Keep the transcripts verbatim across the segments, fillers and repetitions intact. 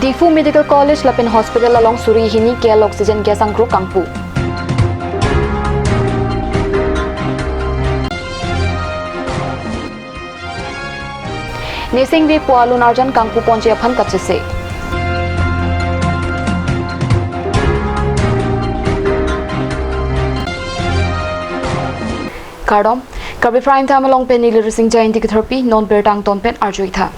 Diphu Medical College lapen Hospital along suri hini K L oxygen gas angkro kangpu. Nesingve pu alun arjan kangpu ponji aphan kachesik. Kardom, Karbi Prime Time along pen neli Rising Jainti ketherpi, non birta angton pen arju-ik tha.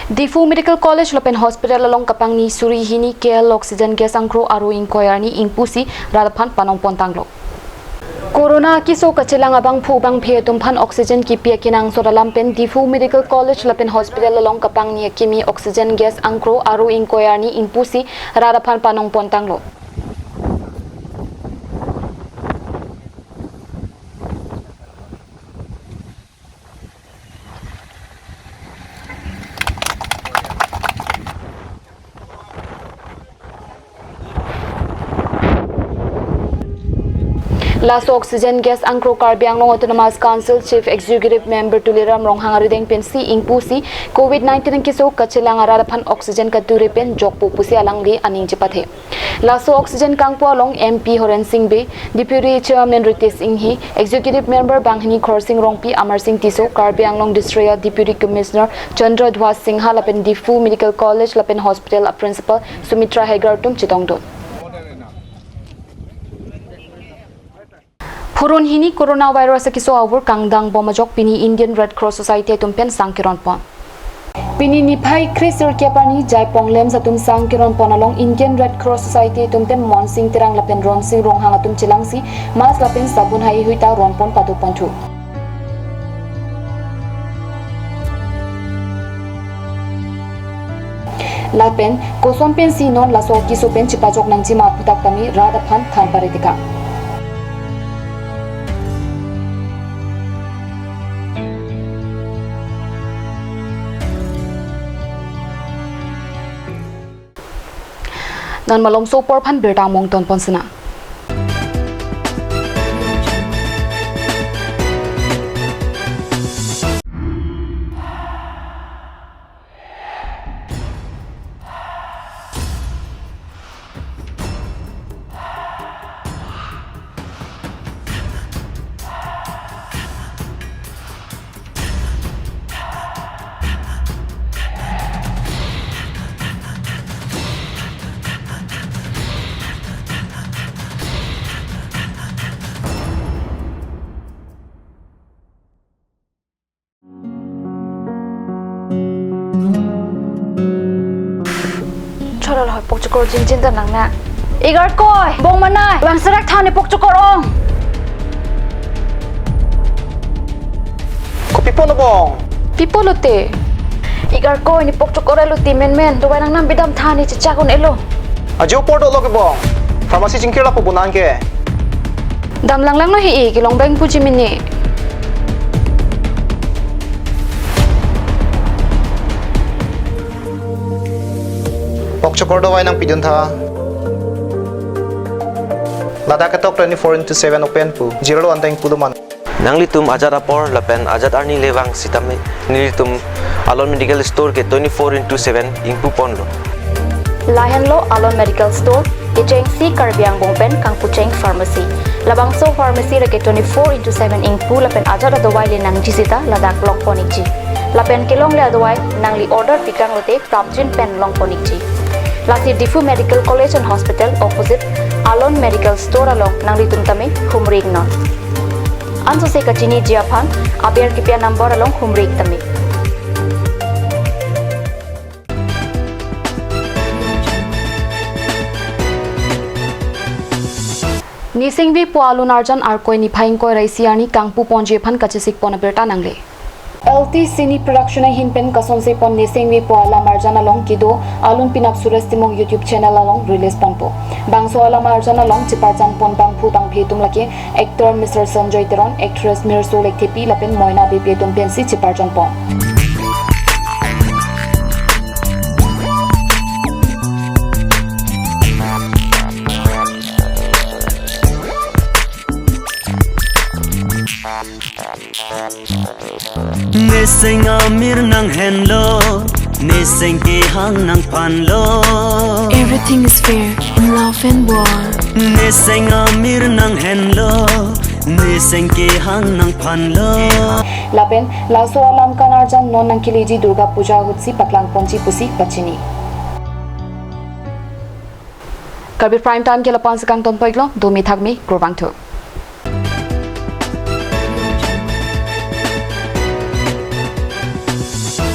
Diphu Medical College lapen Hospital along kapangni suri hini K L oxygen gas angkro aro ingkoi arni ingpusi rat aphan panong pontanglo. Corona keso kachelang abangphu bangphi atum aphan oxygen kipi akenangsot alam pen Diphu Medical College lapen Hospital along kapangni akimi oxygen gas angkro aro ingkoi arni ingpusi rat aphan panong pontanglo. Laso oxygen gas angkro Karbi Anglong Autonomous Council Chief Executive Member Tuliram Ronghang arideng pensi ingpusi covid nineteen keso kachelang arat aphan oxygen kature pen jokpo pusi alangli aning chepathe. Laso oxygen kangpu along M P Horen Sing Bey, Deputy Chairman Ritesh Enghi, Executive Member banghini Khorsing Rongpi, Amarsing Tisso, Karbi Anglong District Deputy Commissioner Chandra Dhwaj Singha lapen Diphu Medical College lapen Hospital a Principal Sumitra Hegar atum chetongdun. Phurun hini coronavirus akeso avur kangdang bom ajok pini Indian Red Cross Society atum pen sang keron pon. Pini niphai kre sirkep arni Jaipong Lems atum sang keron pon along Indian Red Cross Society atum pen Monsing Terang lapen Ronsing Ronghang atum chelangsi mask lapen sabun haihui ta ron pon pado ponthu. Lapen koson pensi non laso keso pen chepajok nangji ma aphuthak tame rat aphan than pare tekang. Non malomso apor aphan birta among ton pon sena. Chorol hoi pokchokor jinjin ta nang na. Igarkoi, bong manai, bang serak than ne pokchokor ong. Kopi pon bong? Pi pulote? Igarkoi ne pokchokor elo ti menmen, dovai nangnam bidam than ne chechak un-elo. Ajo apor dolo ke bong. Pharmacy chingkir lapu bunan ke. Dam langlang no hi-i, kelong bang puji mini. Pokchokor dovai nangpidun tha. Ladak ketok twenty-four into seven open pu. Jirlo anteng pulo man. Nanglitum ajat apor lapen ajat arni le vang sitame nelitum Alon Medical Store ke twenty-four into seven ingpu ponlo. Lahenlo Alon Medical Store, kechengsi Karbi angbong pen kangpucheng pharmacy. Labangso pharmacy reke twenty-four into seven ingpu lapen ajat adovai le nangji sita ladak long pon-ikji. Lapen kelongle adovai nangli order pikang lote prapjin pen long pon-ikji. Lasi Diphu Medical College and Hospital opposite Alon Medical Store along nanglitum tame humri-iknon. Ansose kachiniji aphan aber kipi a-number along humri-ik tame. Nisingve pu alun arjan Arkoi niphai ingkoi ra isi arni kangpu ponji aphan kachesik pon abirta nangle. L T Cine Production ahin pen kasonse pon Nisingve pu alam arjan along kedo alun penap Suresh Timung YouTube channel along release ponpo. Bangso alam arjan along cheparjan pon bangphu bangphi atum lake actor Mister Sanjoy Teron, actress Mirso Lekthepi lapen Moina Beypi atum pensi cheparjan pon. Neseng amir nanghenlo, Niseng kehang nangphanlo. Everything is fair in love and war. Niseng amir nanghenlo. Niseng kehang nangphanlo. Lapen laso alam kan arjan non nangkeleji Durga Puja ahutsi paklangponji pusi pachini. Karbi Prime Time ke lapu-an si kangtonpo-iklo, domi thakmi, kurvangthu.